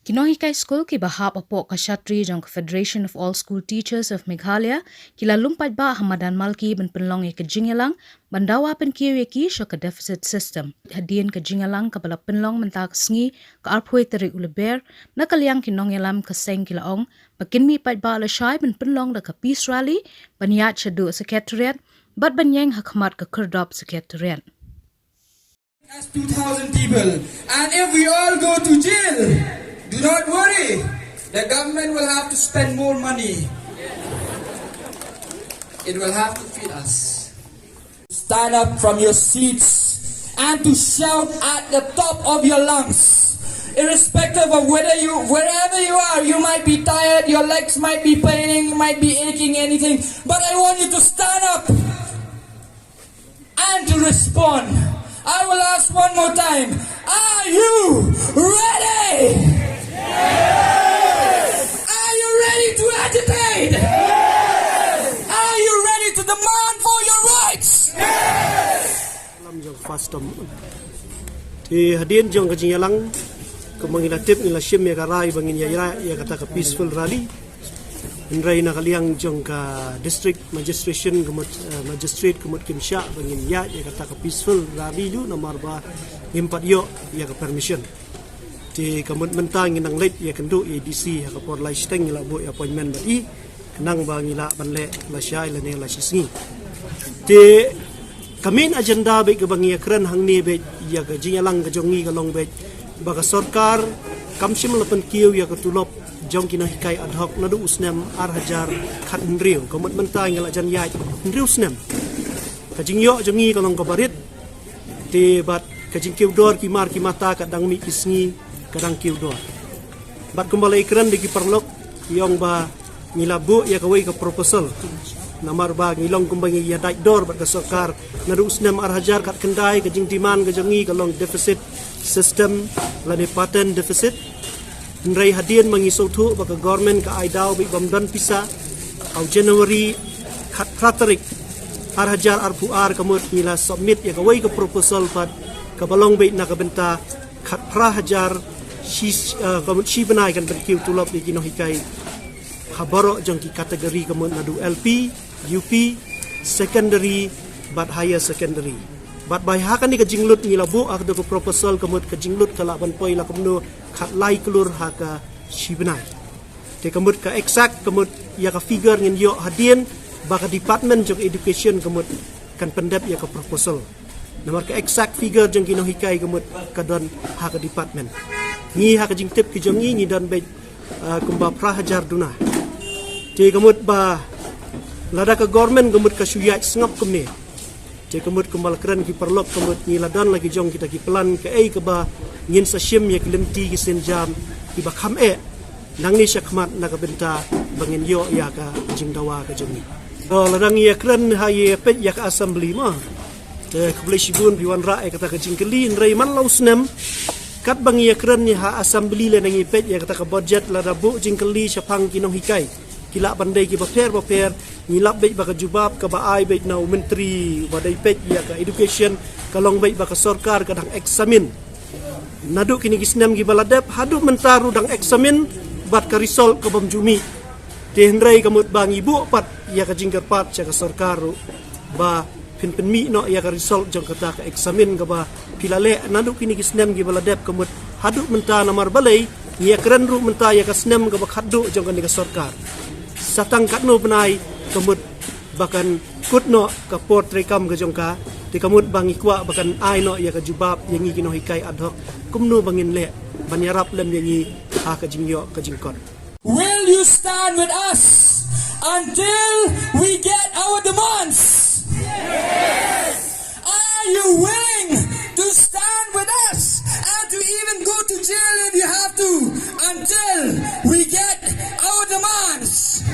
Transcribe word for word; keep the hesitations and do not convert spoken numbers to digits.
Ki nonghikai skul kiba hap hapoh ka shatri jong ka Federation of All School Teachers of Meghalaya ki la lum paidbah ha Madan Malki ban pynlong ïa ka jingïalang ban dawa pynkiew ïa ki sha ka deficit system. Hadien ka jingïalang kaba la pynlong mynta ka sngi, ka arphew tarik u Lber, na ka liang ki nongïalam ka seng ki la ong ba kin mih paidbah lashai ban pynlong da ka peace rally ban ïaid shaduh Secretariat bad ban ïeng ha khmat ka khyrdop Secretariat. As two thousand people, and if we all go to jail, do not worry. The government will have to spend more money. It will have to feed us. Stand up from your seats and to shout at the top of your lungs. Irrespective of whether you, wherever you are, you might be tired, your legs might be paining, you might be aching, anything. But I want you to stand up and to respond. I will ask one more time. Are you ready? Are you ready to agitate? Are you ready to demand for your rights? Lam jong ka first term. Te hadien jong ka jingïalang, kumba ngi la tip ngi la shim ïa ka rai ba ngin ïa ïa ïa kata ka peaceful rally. Hynrei na ka liang jong ka district magistration ka mut, eh, magistrate ka mut kim shah ba ngin ïa ïa kata ka peaceful rally ruh namar ba ngim pat ïoh ïa ka permission. Te ka mut mynta ngi nang leit ïa kynduh ïa D C ha ka por lai shiteng ngi la buh ïa appointment bad i. Khnang ba ngi lah ban leh lashai lane lashisngi. Te ka main agenda beit kaba ngi ïakren hangne beit ïa ka jingïalang ka jong ngi ka long beit ba ka sorkar kam shym la pynkiew ïa ka tulop jong ki nonghikai ad hoc naduh u snem ar hajar khathynriew. Ka mut mynta ngi la jan ïaid hynriew snem. Ka jingïoh jong ngi ka long kaba rit. Te bad ka jingkiew dor ki mar ki mata ka dang mih ki sngi ka dang kiew dor. Bad kumba la ïakren da ki paralok, ngi ong ba ngi la buh ïa kawei ka proposal. Namar ba ngi long kumba ngi ïa dait dor bad ka sorkar naduh u snem ar hajar khatkhyndai, ka jingdemand ka jong ngi ka long deficit system lane pattern deficit. Hynrei hadien ma ngi sngewthuh ba ka government ka ai daw beit bym don pisa, ha u January khatphra tarik ar hajar arphew ar ka mut ngi la submit ïa kawei ka proposal pat kaba long beit na ka bynta khatphra hajar shi, eh, ka mut shi bnai kan pynkiew tulop ïa ki nonghikai ha baroh jong ki category ka mut naduh L P, U P, secondary bad higher secondary. Bad bai ha kane ka jinglut ngi la buh ha ka proposal ka mut ka jinglut ka lah ban poi la kumno khatlai klur ha ka shi bnai. Te ka mut ka exact ka mut ïa ka figure ngin ïoh hadien ba ka department jong education ka mut kan pyndep ïa ka proposal. Namar ka exact figure jong ki nonghikai ka mut ka don ha ka department. Ngi ha ka jingtip ki jong ngi ngi don beit, ah, kumba phra hajar duna. Te ka mut ba lada ka government ka mut ka shu ïaid sngap kumne. Te ka mut kumba la kren ki paralok ka mut ngi la don la ki jong kita ki plan kaei kaba ngin sa shim ïa ki lynti ki sienjam kiba kham eh. Nangne shakhmat na ka bynta ba ngin ïoh ïa ka jingdawa ka jong ngi. To lada ngi ïakren ha ïa peit ïa ka assembly mo. Te khublei shibun phi wanrah ïa kata ka jingkylli, hynrei man la u snem katba ngi ïakren ïa ha assembly lane ngi peit ïa kata ka budget, lada buh jingkylli shaphang ki nonghikai ki lah ban dei kiba pher bapher. Ngi lap beit ba ka jubab kaba ai beit na u myntri ba dei peit ïa ka education ka long beit ba ka sorkar ka dang examine. Naduh kine ki snem kiba la dep haduh mynta ruh dang examine bad ka result ka bym ju mih. Te hynrei ka mut ba ngi buh pat ïa ka jingkyrpad sha ka sorkar ruh ba phin pynmih noh ïa ka result jong kata ka examine kaba phi la leh naduh kine ki snem kiba la dep ka mut haduh mynta. Namar balei ngi ïakren ruh mynta ïa ka snem kaba khatduh jong kane ka sorkar. Sa tang katno bnai ka mut ba kan kut noh ka por treikam ka jong ka, te ka mut ba ngi kwah ba kan ai noh ïa ka jubab ïa ngi ki nonghikai ad hoc kumno ba ngin leh ban ïarap lem ïa ngi ha ka jingïoh ka jingkot. Will you stand with us until we get our demands? Are you willing to stand with us and to even go to jail if you have to until we get our demands?